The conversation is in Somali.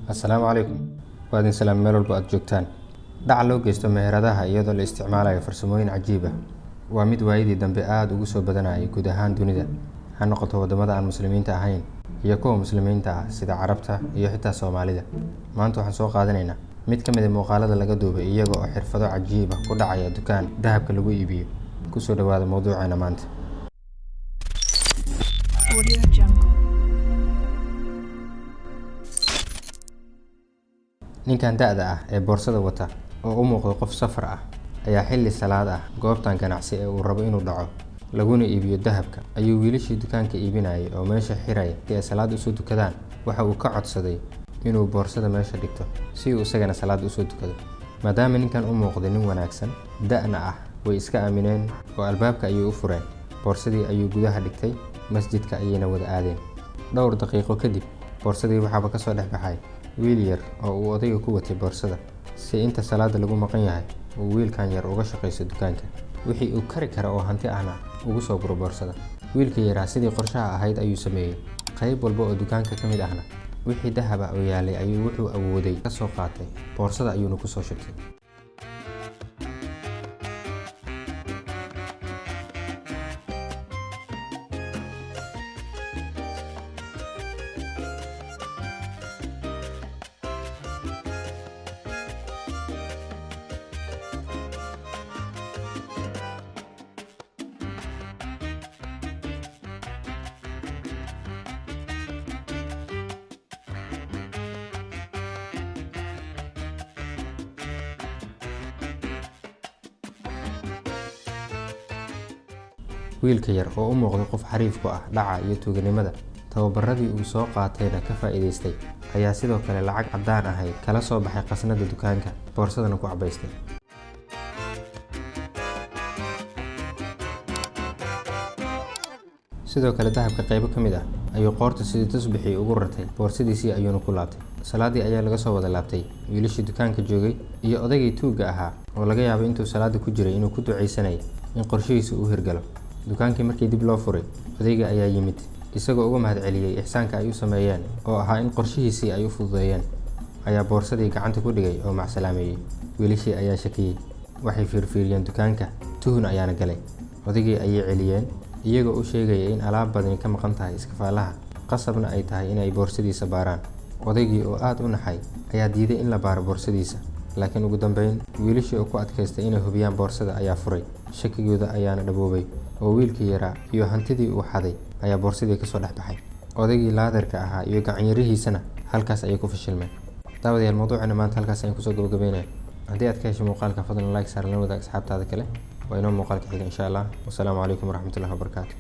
Assalaamu calaykum. Waa idin salaam meel walba aad joogtaan. Dhaca loo geysto meheradaha iyadoo la isticmaalayo farsamooyin cajiib ah waa mid waayadii dambe aad ugu soo badanayay guud ahaan dunida, ha noqoto waddamada aan Muslimiinta ahayn iyo kuwa Muslimiinta ah sida Carabta iyo xitaa Soomaalida. Maanta waxaan soo qaadanaynaa mid ka mid ah muuqaalada laga duubay iyaga oo xirfado cajiib ah ku dhacaya dukaan dahabka lagu iibiyo. Kusoo dhawaada mowduuceena maanta. Audio Jungle. Ninkan da'da ah ee boorsada wata oo u muuqda qof safar ah ayaa xilli salaad ah goobtan ganacsi ee uu rabo inuu dhaco laguna iibiyo dahabka ayuu wiilashii dukaanka iibinayay oo meesha xiraya si ay salaad usoo tukadaan waxa uu ka codsaday inuu boorsada meesha dhigto si uu isagana salaad usoo tukado. Maadaama ninkan u muuqday nin wanaagsan da'na ah, way iska aamineen oo albaabka ayay u fureen. Boorsadii ayuu gudaha dhigtay, masjidka ayayna wada aadeen. Dhowr daqiiqo kadib boorsadii waxaaba kasoo dhex baxay wiil yar oo uu odayga ku watay boorsada si inta salaada lagu maqan yahay uu wiilkan yar uga shaqaysto dukaanka, wixii uu kari kara oo hanti ahna ugu soo guro boorsada. Wiilka yaraa sidii qorshaha ahayd ayuu sameeyey. Qayb walba oo dukaanka ka mid ahna wixii dahab ah oo yaalay ayuu wuxuu awooday ka soo qaatay, boorsada ayuuna kusoo shubtay. Wiilka yar oo u muuqday qof xariif ku ah dhaca iyo tuuganimada, tababaradii uu soo qaatayna ka faa'iidaystay, ayaa sidoo kale lacag caddaan ahayd kala soo baxay khasnadda dukaanka, boorsadana ku cabaystay. Sidoo kale dahabka qaybo ka mid ah ayuu qoorta sidii tusbixii ugu rartay, boorsadiisii ayuuna ku laabtay. Salaadii ayaa laga soo wada laabtay. Wiilashii dukaanka joogay iyo odaygii tuugga ahaa oo laga yaabo intuu salaada ku jiray inuu ku ducaysanayay in qorshihiisa uu hirgalo. Dukaankii markii dib loo furay, odayga ayaa yimid isagoo uga mahadceliyey ixsaanka ay u sameeyeen oo ahaa in qorshihiisii ay u fududeeyeen, ayaa boorsadii gacanta ku dhigay oo macsalaameeyey. Wiilashii ayaa shakiyey, waxay fiirfiiriyeen dukaanka, tuhun ayaana galay. Odaygii ayay celiyeen iyagoo u sheegaya in alaab badani ka maqan tahay iskafaalaha, qasabna ay tahay inay boorsadiisa baaraan. Odaygii oo aad u naxay ayaa diiday in la baaro boorsadiisa, laakiin ugu dambeyn wiilashii oo ku adkaystay inay hubiyaan boorsada ayaa furay. Shakigooda ayaana dhaboobay oo wiilkii yaraa iyo hantidii uu xaday ayaa boorsadii kasoo dhex baxay. Odaygii laadarka ahaa iyo gacanyarihiisana halkaas ayay ku fashilmeen. Daawadayaal, mawduucana maanta halkaas ayaan kusoo gabagabeynaya. Haddii aad ka heshay muuqaalka, fadlan like saar, lana wadaag asxaabtaada kale. Waa inoo muuqaalka xiga insha Allah. Wasalaamu calaykum waraxmatullahi wabarakaatu.